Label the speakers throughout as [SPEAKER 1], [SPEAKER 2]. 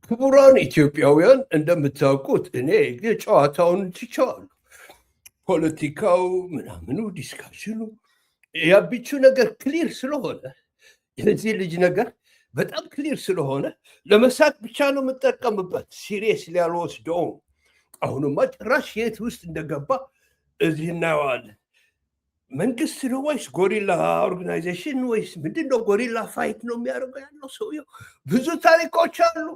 [SPEAKER 1] ክቡራን ኢትዮጵያውያን፣ እንደምታውቁት እኔ ጨዋታውን ትቼዋለሁ። ፖለቲካው ምናምኑ discussion ኑ የአቢቹ ነገር clear ስለሆነ፣ የዚህ ልጅ ነገር በጣም clear ስለሆነ ለመሳቅ ብቻ ነው የምጠቀምበት። Seriously አልወስደውም። አሁንማ ጭራሽ የት ውስጥ እንደገባ እዚህ እናየዋለን። መንግስት ነው ወይስ guerrilla organization ወይስ ምንድን ነው? Guerrilla fight ነው የሚያደርገው ያለው ሰውየው። ብዙ ታሪኮች አሉ።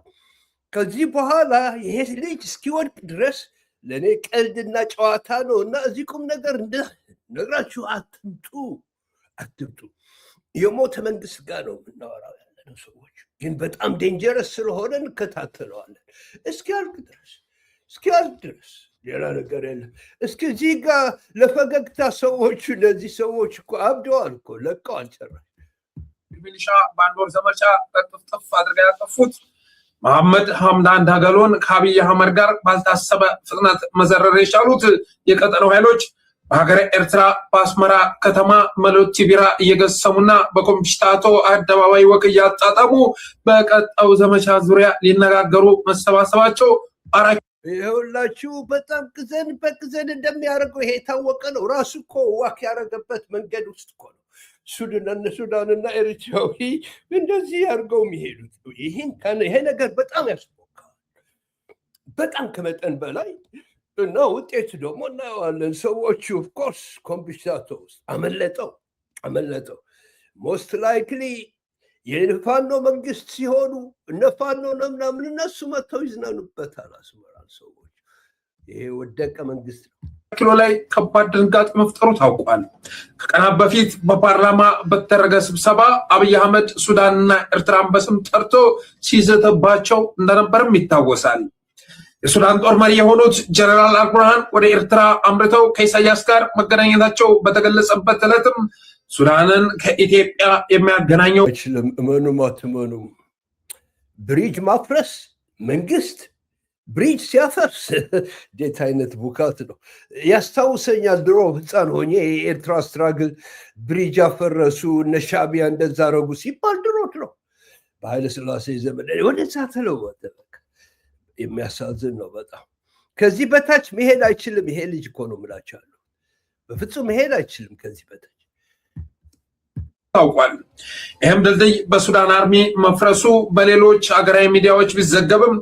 [SPEAKER 1] ከዚህ በኋላ ይሄ ልጅ እስኪወድቅ ድረስ ለእኔ ቀልድና ጨዋታ ነው እና እዚህ ቁም ነገር ነግራችሁ አትምጡ፣ አትምጡ። የሞተ መንግስት ጋር ነው የምናወራው ያለነው ሰዎች፣ ግን በጣም dangerous ስለሆነ እንከታተለዋለን እስኪያልቅ ድረስ፣ እስኪያልቅ ድረስ። ሌላ ነገር የለም። እስኪ እዚህ ጋር ለፈገግታ ሰዎቹ፣ እነዚህ ሰዎች እኮ አብደዋል እኮ፣ ለቀዋል ጭራሽ።
[SPEAKER 2] ሚሊሻ በአንድ ወር ዘመቻ ጥፍጥፍ አድርገው ያጠፉት መሐመድ ሐምዳን ዳገሎን ከአብይ አህመድ ጋር ባልታሰበ ፍጥነት መዘረር የቻሉት የቀጠናው ኃይሎች በሀገረ ኤርትራ በአስመራ ከተማ መሎቲ ቢራ እየገሰሙና በኮምፒሽታቶ አደባባይ ወግ እያጣጠሙ በቀጣዩ ዘመቻ ዙሪያ ሊነጋገሩ መሰባሰባቸው አራኪ
[SPEAKER 1] ይኸውላችሁ በጣም ቅዘን በቅዘን እንደሚያደርገው ይሄ የታወቀ ነው። ራሱ እኮ walk ያደረገበት መንገድ ውስጥ እኮ ነው። ሱዳንና ኤሪትራዊ እንደዚህ አድርገው የሚሄዱት ይሄ ነገር በጣም ያስቦካል። በጣም ከመጠን በላይ እና ውጤቱ ደግሞ እናየዋለን። ሰዎቹ of course ኮምፒውተር ውስጥ አመለጠው፣ አመለጠው። Most likely የፋኖ መንግስት ሲሆኑ እነ ፋኖ ነው ምናምን እነሱ መጥተው ይዝናኑበታል። አስመራን ሰዎች ይሄ ወደቀ መንግስት ነው።
[SPEAKER 2] ኪሎ ላይ ከባድ ድንጋጤ መፍጠሩ ታውቋል። ከቀናት በፊት በፓርላማ በተደረገ ስብሰባ አብይ አህመድ ሱዳንና ኤርትራን በስም ጠርቶ ሲዘተባቸው እንደነበርም ይታወሳል። የሱዳን ጦር መሪ የሆኑት ጀነራል አልቡርሃን ወደ ኤርትራ አምርተው ከኢሳያስ ጋር መገናኘታቸው በተገለጸበት ዕለትም ሱዳንን ከኢትዮጵያ የሚያገናኘው
[SPEAKER 1] አይችልም። እመኑም አትመኑም፣ bridge ማፍረስ፣ መንግስት bridge ሲያፈርስ እንዴት አይነት ቡካት ነው! ያስታውሰኛል። ድሮ ህፃን ሆኜ የኤርትራ struggle bridge አፈረሱ፣ እነ ሻዕቢያ እንደዛ አረጉ ሲባል ድሮ ድሮ በኃይለ ሥላሴ ዘመን ወደዛ ተለወጠ። በቃ የሚያሳዝን ነው በጣም። ከዚህ በታች መሄድ አይችልም። ይሄ ልጅ እኮ ነው የምላቸዋለሁ። በፍጹም መሄድ አይችልም ከዚህ በታች።
[SPEAKER 2] ታውቋል። ይህም ድልድይ በሱዳን army መፍረሱ በሌሎች ሀገራዊ ሚዲያዎች ቢዘገብም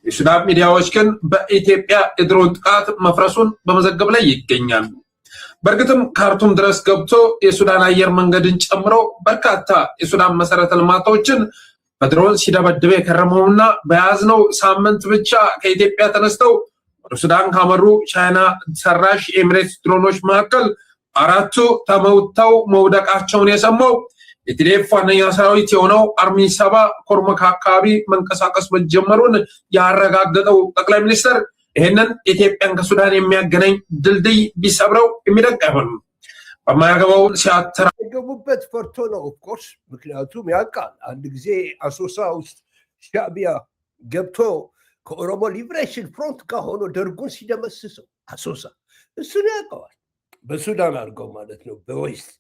[SPEAKER 2] የሱዳን ሚዲያዎች ግን በኢትዮጵያ የድሮን ጥቃት መፍረሱን በመዘገብ ላይ ይገኛሉ። በእርግጥም ካርቱም ድረስ ገብቶ የሱዳን አየር መንገድን ጨምሮ በርካታ የሱዳን መሰረተ ልማቶችን በድሮን ሲደበድብ የከረመውና በያዝነው ሳምንት ብቻ ከኢትዮጵያ ተነስተው ወደ ሱዳን ካመሩ ቻይና ሰራሽ ኤሚሬትስ ድሮኖች መካከል አራቱ ተመውተው መውደቃቸውን የሰማው የቲዲኤፍ ዋነኛ ሰራዊት የሆነው army 70 ኮርመካ አካባቢ መንቀሳቀስ መጀመሩን ያረጋገጠው ጠቅላይ ሚኒስትር ይህንን ኢትዮጵያን ከሱዳን የሚያገናኝ ድልድይ ቢሰብረው የሚደንቅ አይሆንም። በማያገባው ሲያተራ
[SPEAKER 1] የገቡበት ፈርቶ ነው of course። ምክንያቱም ያውቃል። አንድ ጊዜ አሶሳ ውስጥ ሻዕቢያ ገብቶ ከኦሮሞ Liberation Front ጋር ሆኖ ደርጉን ሲደመስሰው አሶሳ እሱን ያውቀዋል። በሱዳን አድርገው ማለት ነው፣ በ west።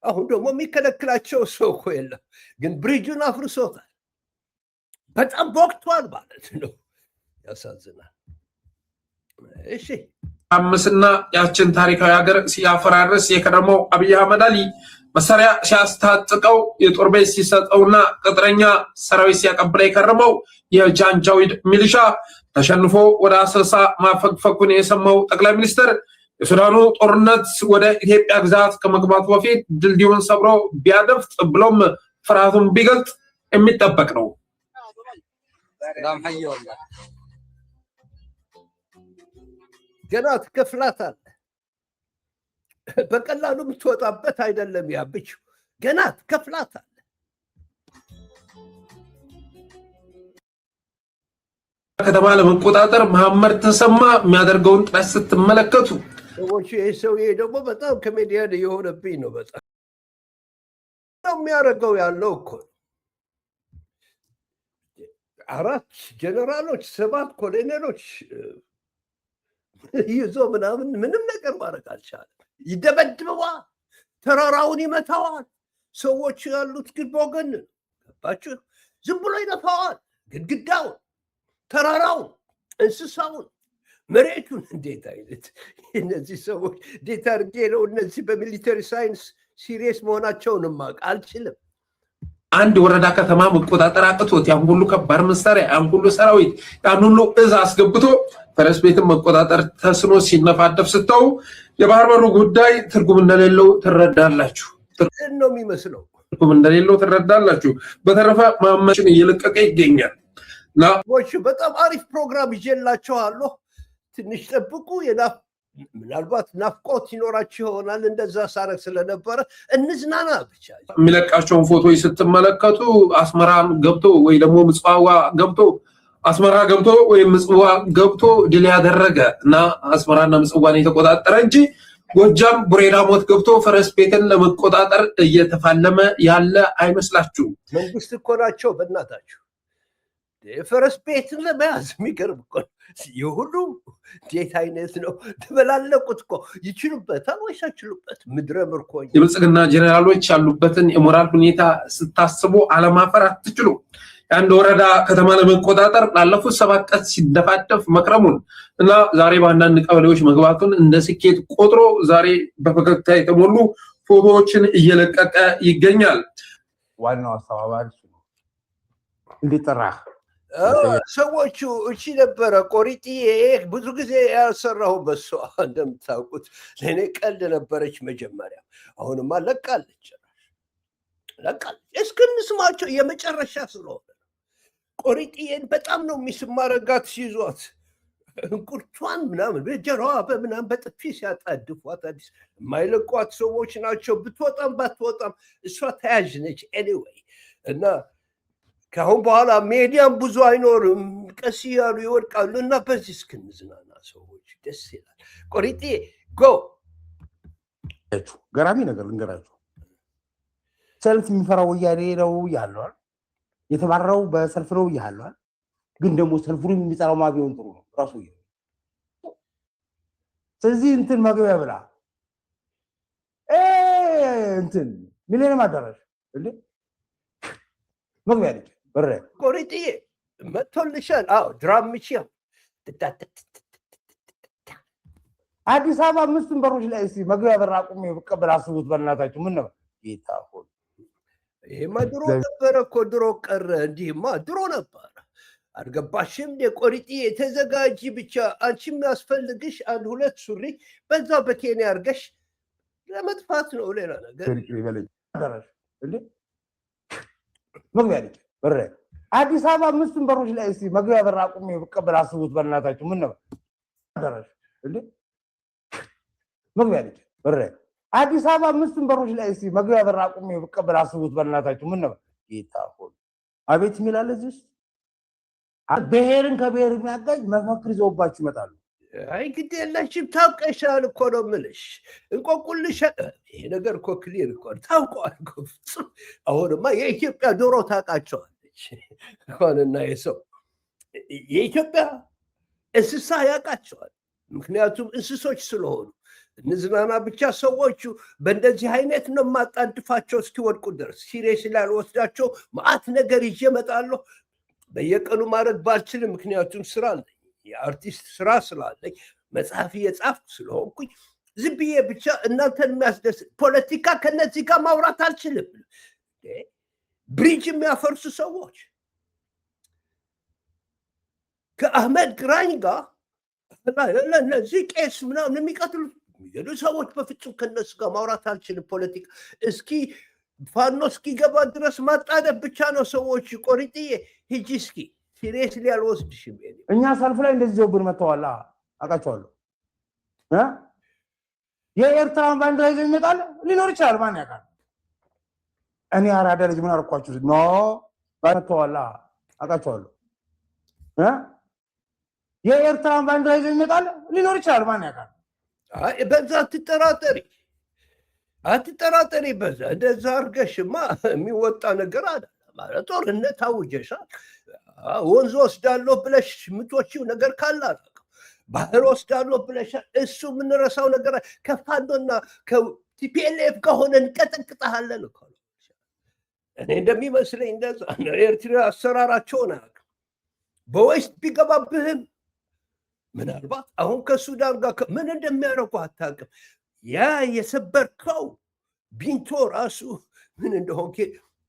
[SPEAKER 1] አሁን ደግሞ የሚከለክላቸው ሰው እኮ የለም። ግን bridge ኡን አፍርሶታል። በጣም ቦክቷል ማለት ነው። ያሳዝናል። እሺ።
[SPEAKER 2] አምስና ያችን ታሪካዊ ሀገር ሲያፈራርስ የከረመው አብይ አህመድ አሊ መሳሪያ ሲያስታጥቀው፣ የጦር ቤት ሲሰጠውና ቅጥረኛ ሰራዊት ሲያቀብለ የከረመው የጃንጃዊድ ሚሊሻ ተሸንፎ ወደ አሰሳ ማፈግፈጉን የሰማው ጠቅላይ ሚኒስትር የሱዳኑ ጦርነት ወደ ኢትዮጵያ ግዛት ከመግባቱ በፊት ድልድዩን ሰብሮ ቢያደፍጥ ብሎም ፍርሃቱን ቢገልጥ የሚጠበቅ ነው።
[SPEAKER 3] سلام حي والله።
[SPEAKER 1] ገና ትከፍላታለህ። በቀላሉ የምትወጣበት አይደለም። ያብችው ገና ትከፍላታለህ።
[SPEAKER 2] ከተማ ለመቆጣጠር መሐመድ ተሰማ የሚያደርገውን ጥረት ስትመለከቱ
[SPEAKER 1] ሰዎቹ ይህ ሰውዬ ደግሞ በጣም ኮሜዲያን እየሆነብኝ ነው። በጣም ነው የሚያደርገው ያለው እኮ አራት ጀነራሎች፣ ሰባት ኮሎኔሎች ይዞ ምናምን ምንም ነገር ማድረግ አልቻለም። ይደበድበዋል፣ ተራራውን ይመታዋል። ሰዎች ያሉት ግን በወገን ገባችሁ? ዝም ብሎ ይነፋዋል ግድግዳውን። ተራራውን፣ እንስሳውን፣ መሬቱን እንዴት አይነት እነዚህ ሰዎች፣ እንዴት አድርጌ ነው እነዚህ በ military science serious መሆናቸውን ማወቅ አልችልም።
[SPEAKER 2] አንድ ወረዳ ከተማ መቆጣጠር አቅቶት ያን ሁሉ ከባድ መሳሪያ፣ ያን ሁሉ ሰራዊት፣ ያን ሁሉ እዝ አስገብቶ ፈረስ ቤትን መቆጣጠር ተስኖ ሲነፋደፍ ስተው የባህር በሩ ጉዳይ ትርጉም እንደሌለው ትረዳላችሁ።
[SPEAKER 1] ነው የሚመስለው።
[SPEAKER 2] ትርጉም እንደሌለው ትረዳላችሁ። በተረፈ ማመችን እየለቀቀ ይገኛል።
[SPEAKER 1] በጣም አሪፍ ፕሮግራም ይዤላችኋለሁ። ትንሽ ጠብቁ። ምናልባት ናፍቆት ይኖራችሁ ይሆናል። እንደዛ ሳረግ ስለነበረ እንዝናና ብቻ።
[SPEAKER 2] የሚለቃቸውን ፎቶዎች ስትመለከቱ አስመራን ገብቶ ወይ ደግሞ ምጽዋ ገብቶ፣ አስመራ ገብቶ ወይም ምጽዋ ገብቶ ድል ያደረገ እና አስመራና ምጽዋን የተቆጣጠረ እንጂ ጎጃም ቡሬ ዳሞት ገብቶ ፈረስ ቤትን ለመቆጣጠር እየተፋለመ ያለ አይመስላችሁም።
[SPEAKER 1] መንግስት እኮ ናቸው። በእናታችሁ የፈረስ ቤትን ለመያዝ የሚገርም እኮ ነው። የሁሉ እንዴት አይነት ነው? ተበላለቁት እኮ። ይችሉበታል ወይስ አይችሉበት? ምድረ ምርኮኛ።
[SPEAKER 2] የብልጽግና ጀኔራሎች ያሉበትን የሞራል ሁኔታ ስታስቡ አለማፈር አትችሉ። የአንድ ወረዳ ከተማ ለመቆጣጠር ላለፉት 7 ቀን ሲደፋደፍ መክረሙን እና ዛሬ በአንዳንድ ቀበሌዎች መግባቱን እንደ ስኬት ቆጥሮ ዛሬ በፈገግታ የተሞሉ ፎቶዎችን እየለቀቀ ይገኛል።
[SPEAKER 4] ዋናው አስተባባሪ እሱ ነው። እንዲጠራህ
[SPEAKER 1] ሰዎቹ እቺ ነበረ ቆሪጥዬ፣ ብዙ ጊዜ ያልሰራሁ በሷ። እንደምታውቁት ለእኔ ቀልድ ነበረች መጀመሪያ። አሁንማ ለቃለች፣ ለቃለች። እስክንስማቸው የመጨረሻ ስለሆነ ቆሪጥዬን በጣም ነው የሚስማረጋት ሲይዟት እንቁርቷን ምናምን በጀራዋ በምናምን በጥፊ ሲያጣድፏት አዲስ የማይለቋት ሰዎች ናቸው። ብትወጣም ባትወጣም እሷ ተያዥ ነች anyway። እና ከአሁን በኋላ ሜዲያም ብዙ አይኖርም። ቀስ እያሉ ይወድቃሉ። እና በዚህ እስክንዝናና ሰዎች ደስ ይላል። ቆሪጤ go።
[SPEAKER 4] ገራሚ ነገር ልንገራችሁ። ሰልፍ የሚፈራው ወያኔ ነው ያለዋል። የተባረረው በሰልፍ ነው ያለዋል። ግን ደግሞ ሰልፉን የሚጠራው ማ ቢሆን ጥሩ ነው? ራሱ። ስለዚህ እንትን መግቢያ ብላ እንትን ሚሊኒየም አዳራሽ እንዴ መግቢያ ልጅ በረ
[SPEAKER 1] ቆሪጥዬ መጥቶልሻል። አዎ drum ምቺ።
[SPEAKER 4] አዲስ አበባ አምስቱን በሮች ላይ እስኪ መግቢያ በር አቁሜ ብቀበል አስቡት። በእናታችሁ ምን ነው ጌታ ሆይ።
[SPEAKER 1] ይሄማ ድሮ ነበረ እኮ፣ ድሮ ቀረ። እንዲህማ ድሮ ነበረ። አልገባሽም? ቆሪጥዬ ተዘጋጂ ብቻ። አንቺ የሚያስፈልግሽ አንድ ሁለት ሱሪ በዛ በኬንያ አድርገሽ ለመጥፋት ነው። ሌላ ነገር
[SPEAKER 4] አዳራሽ እንዴ መግቢያ ልጅ በር አዲስ አበባ አምስቱን በሮች ላይ እስኪ መግቢያ በር አቁሜ ብቀበል አስቡት። በእናታችሁ ምን ነው አዳራሽ እንዴ መግቢያ ልጅ በር አዲስ አበባ አምስቱን በሮች ላይ እስኪ መግቢያ በር አቁሜ ብቀበል አስቡት። በእናታችሁ ምን ነው ጌታ ሆይ። አቤት የሚል አለ እዚህ ውስጥ። ብሔርን ከብሔር የሚያጋጭ መፈክር ይዘውባችሁ ይመጣሉ።
[SPEAKER 1] አይ ግድ የለሽም፣ ታውቀሻል እኮ ነው የምልሽ። እንቆቁልሽ ይሄ ነገር እኮ clear እኮ ነው፣ ታውቀዋል እኮ ፍጹም። አሁንማ የኢትዮጵያ ዶሮ ታውቃቸዋለች እንኳንና የሰው የኢትዮጵያ እንስሳ ያውቃቸዋል። ምክንያቱም እንስሶች ስለሆኑ። እንዝናና ብቻ። ሰዎቹ በእንደዚህ አይነት ነው የማጣድፋቸው እስኪወድቁ ድረስ። Serious ላልወስዳቸው መዓት ነገር ይዤ እመጣለሁ። በየቀኑ ማድረግ ባልችልም፣ ምክንያቱም ስራ አለኝ፣ የአርቲስት ስራ ስላለኝ፣ መጽሐፍ እየጻፍኩ ስለሆንኩኝ ዝም ብዬ ብቻ እናንተን የሚያስደስት ፖለቲካ ከነዚህ ጋር ማውራት አልችልም። Bridge የሚያፈርሱ ሰዎች ከአህመድ ግራኝ ጋር እነዚህ ቄስ ምናምን የሚቀትሉ የሚገሉ ሰዎች በፍጹም ከነሱ ጋር ማውራት አልችልም። ፖለቲካ እስኪ ፋኖ እስኪገባ ድረስ ማጣደፍ ብቻ ነው። ሰዎች ቆሪጥዬ ሂጂ እስኪ፣ seriously አልወስድሽም።
[SPEAKER 4] እኛ ሰልፍ ላይ እንደዚህ ዘውብን መጥተዋል። አውቃቸዋለሁ። የኤርትራን ባንዲራ ይዘው ይመጣል ሊኖር ይችላል። ማን ያውቃል? እኔ አራዳ ልጅ ምን አልኳችሁ? No መጥተዋል። አውቃቸዋለሁ። የኤርትራን ባንዲራ ይዘው ይመጣል ሊኖር ይችላል። ማን ያውቃል?
[SPEAKER 1] በዛ አትጠራጠሪ፣ አትጠራጠሪ። በዛ እንደዛ አድርገሽማ የሚወጣ ነገር አለ ማለት ጦርነት አውጀሻል። ወንዝ ወስዳለሁ ብለሽ የምትወጪው ነገር ካለ አላውቅም። ባህር ወስዳለሁ ብለሻል። እሱ የምንረሳው ነገር ከፋኖና ከ TPLF ከሆነ እንቀጠቅጠሃለን እኮ ነው። እኔ እንደሚመስለኝ እንደዛ ነው። ኤርትራ አሰራራቸውን አያውቅም። በ West ቢገባብህም ምናልባት አሁን ከሱዳን ጋር ምን እንደሚያደርጉ አታውቅም። ያ የሰበርከው ቢንቶ ራሱ ምን እንደሆንክ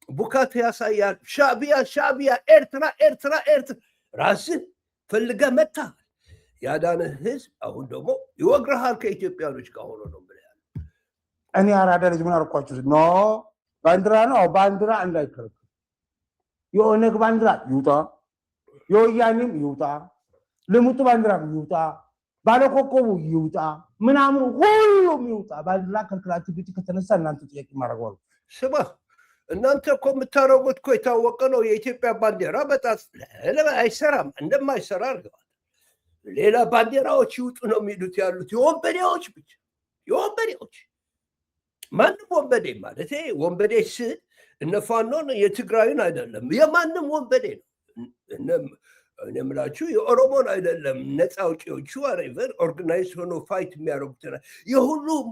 [SPEAKER 1] ቡካት ያሳያል። ሻዕቢያ ሻዕቢያ፣ ኤርትራ ኤርትራ ኤርትራ፣ ራስህ ፈልገህ መታሃል። ያዳንህ ህዝብ አሁን ደግሞ ይወግርሃል ከኢትዮጵያኖች ጋር ሆኖ ነው የምልህ ያለው።
[SPEAKER 4] እኔ አራዳ ልጅ ምን አልኳችሁ? No፣ ባንዲራ ነው። አዎ፣ ባንዲራ እንዳይከለክል፣ የኦነግ ባንዲራ ይውጣ፣ የወያኔም ይውጣ፣ ልሙጡ ባንዲራም ይውጣ፣ ባለኮከቡ ይውጣ፣ ምናምኑ ሁሉም ይውጣ። ባንዲራ ከልክላችሁ ግጭት ከተነሳ እናንተ ጥያቄ ማድረግ።
[SPEAKER 1] ስማ፣ እናንተ እኮ የምታደርጉት እኮ የታወቀ ነው። የኢትዮጵያ ባንዲራ በጣም አይሰራም፣ እንደማይሰራ አድርገዋል። ሌላ ባንዲራዎች ይውጡ ነው የሚሉት ያሉት የወንበዴዎች ብቻ፣ የወንበዴዎች። ማንም ወንበዴ ማለት ወንበዴ ስል እነ ፋኖን የትግራይን አይደለም፣ የማንም ወንበዴ ነው። እኔ የምላችሁ የኦሮሞን አይደለም፣ ነፃ አውጪዎቹ whatever organize ሆኖ fight የሚያደርጉት የሁሉም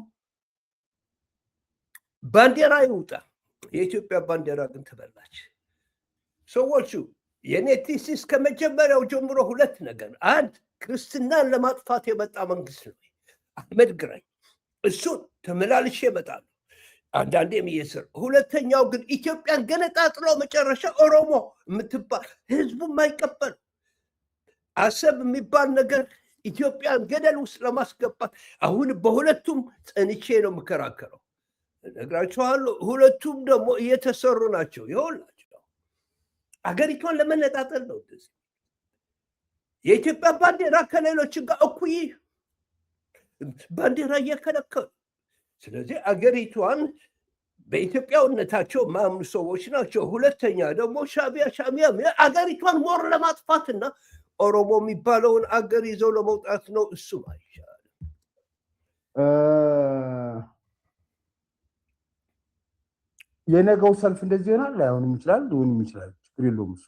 [SPEAKER 1] ባንዲራ ይውጣ። የኢትዮጵያ ባንዲራ ግን ተበላች። ሰዎቹ የኔ thesis ከመጀመሪያው ጀምሮ ሁለት ነገር፣ አንድ ክርስትናን ለማጥፋት የመጣ መንግስት ነው አህመድ ግራኝ፣ እሱን ተመላልሼ እመጣለሁ አንዳንዴም እየስር። ሁለተኛው ግን ኢትዮጵያን ገነጣጥሎ መጨረሻ ኦሮሞ የምትባል ህዝቡ የማይቀበል አሰብ የሚባል ነገር ኢትዮጵያን ገደል ውስጥ ለማስገባት አሁን በሁለቱም ጸንቼ ነው የምከራከረው። እነግራችኋለሁ። ሁለቱም ደግሞ እየተሰሩ ናቸው። ይኸውላችሁ አገሪቷን ለመነጣጠል ነው። እንደዚህ የኢትዮጵያ ባንዲራ ከሌሎች ጋር እኩይ ባንዲራ እየከለከሉ፣ ስለዚህ አገሪቷን በኢትዮጵያዊነታቸው ማያምኑ ሰዎች ናቸው። ሁለተኛ ደግሞ ሻዕቢያ ሻዕቢያ አገሪቷን more ለማጥፋትና ኦሮሞ የሚባለውን አገር ይዘው ለመውጣት ነው። እሱም አይቻልም።
[SPEAKER 4] የነገው ሰልፍ እንደዚህ ይሆናል። ላይሆንም ይችላል፣ ሊሆንም ይችላል። ችግር የለውም እሱ።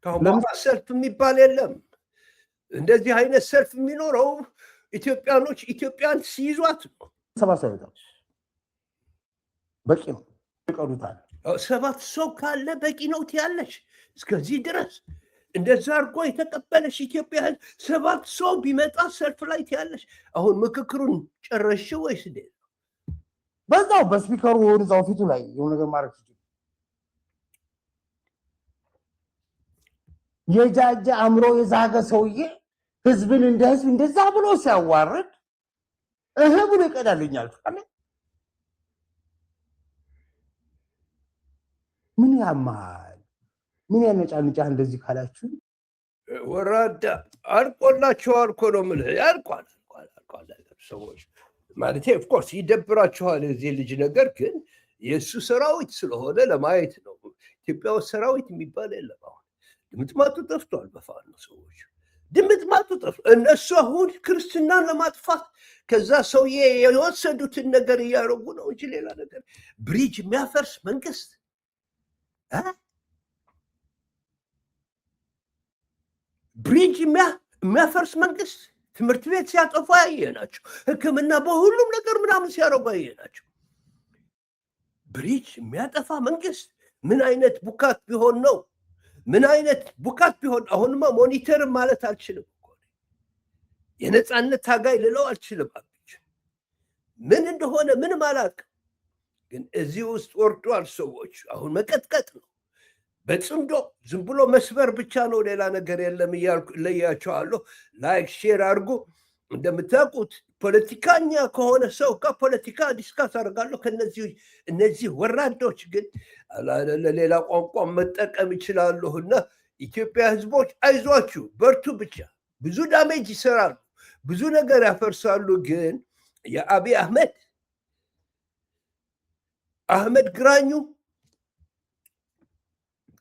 [SPEAKER 1] ከአሁን በኋላ ሰልፍ የሚባል የለም። እንደዚህ አይነት ሰልፍ የሚኖረው ኢትዮጵያኖች ኢትዮጵያን ሲይዟት ነው።
[SPEAKER 4] 70 ሰው ይወጣል፣ በቂ ነው። ይቀዱታል።
[SPEAKER 1] 7 ሰው ካለ በቂ ነው ትያለሽ። እስከዚህ ድረስ እንደዛ አድርጎ የተቀበለሽ ኢትዮጵያ ሕዝብ 7 ሰው ቢመጣ ሰልፍ ላይ ትያለሽ። አሁን ምክክሩን ጨረስሽ ወይስ እንዴት?
[SPEAKER 4] በዛው በ speaker ኡ እዛው ፊቱ ላይ የሆነ ነገር ማድረግ ትችል። የጃጀ አእምሮ የዛገ ሰውዬ ህዝብን እንደ ህዝብ እንደዛ ብሎ ሲያዋርድ እህ ብሎ ይቀዳልኛል። ምን ያማል? ምን ያነጫንጫ እንደዚህ ካላችሁ
[SPEAKER 1] ወራዳ አልቆላችኋል እኮ ነው የምልህ። አልቋል፣ አልቋል፣ አልቋል። ሰዎች ማለት of course ይደብራችኋል የዚህ ልጅ ነገር፣ ግን የእሱ ሰራዊት ስለሆነ ለማየት ነው። ኢትዮጵያ ውስጥ ሰራዊት የሚባል የለም። አሁን ድምጥማጡ ጠፍቷል። በፋኖ ሰዎች ድምጥማጡ ጠፍቷል። እነሱ አሁን ክርስትናን ለማጥፋት ከዛ ሰውዬ የወሰዱትን ነገር እያደረጉ ነው እንጂ ሌላ ነገር bridge የሚያፈርስ መንግስት፣ bridge የሚያፈርስ መንግስት፣ ትምህርት ቤት ሲያጠፉ ያየ ናቸው። ሕክምና በሁሉም ነገር ምናምን ሲያደርጉ ያየ ናቸው። Bridge የሚያጠፋ መንግስት ምን አይነት ቡካት ቢሆን ነው? ምን አይነት ቡካት ቢሆን? አሁንማ monitor ማለት አልችልም እኮ፣ የነፃነት ታጋይ ልለው አልችልም። አብች ምን እንደሆነ ምንም አላውቅም። ግን እዚህ ውስጥ ወርዷል። ሰዎች አሁን መቀጥቀጥ ነው። በጽምዶ ዝም ብሎ መስበር ብቻ ነው፣ ሌላ ነገር የለም እያልኩ እለያቸዋለሁ። Like share አድርጉ። እንደምታውቁት ፖለቲካኛ ከሆነ ሰው ጋር ፖለቲካ discuss አደርጋለሁ። ከነዚህ እነዚህ ወራዶች ግን ሌላ ቋንቋ መጠቀም ይችላለሁ። እና ኢትዮጵያ ህዝቦች አይዟችሁ፣ በርቱ ብቻ። ብዙ damage ይሰራሉ፣ ብዙ ነገር ያፈርሳሉ። ግን የአብይ አህመድ አህመድ ግራኙ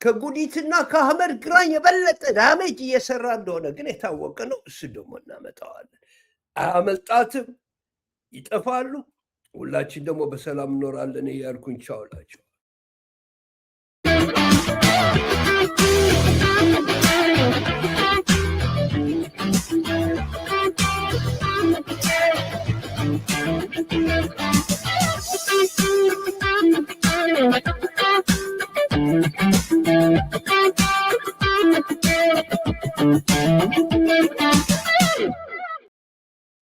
[SPEAKER 1] ከጉዲትና ከአህመድ ግራኝ የበለጠ damage እየሰራ እንደሆነ ግን የታወቀ ነው። እሱ ደግሞ እናመጣዋለን። አያመልጣትም፣ ይጠፋሉ። ሁላችን ደግሞ በሰላም እኖራለን እያልኩኝ ቻው እላቸዋለሁ።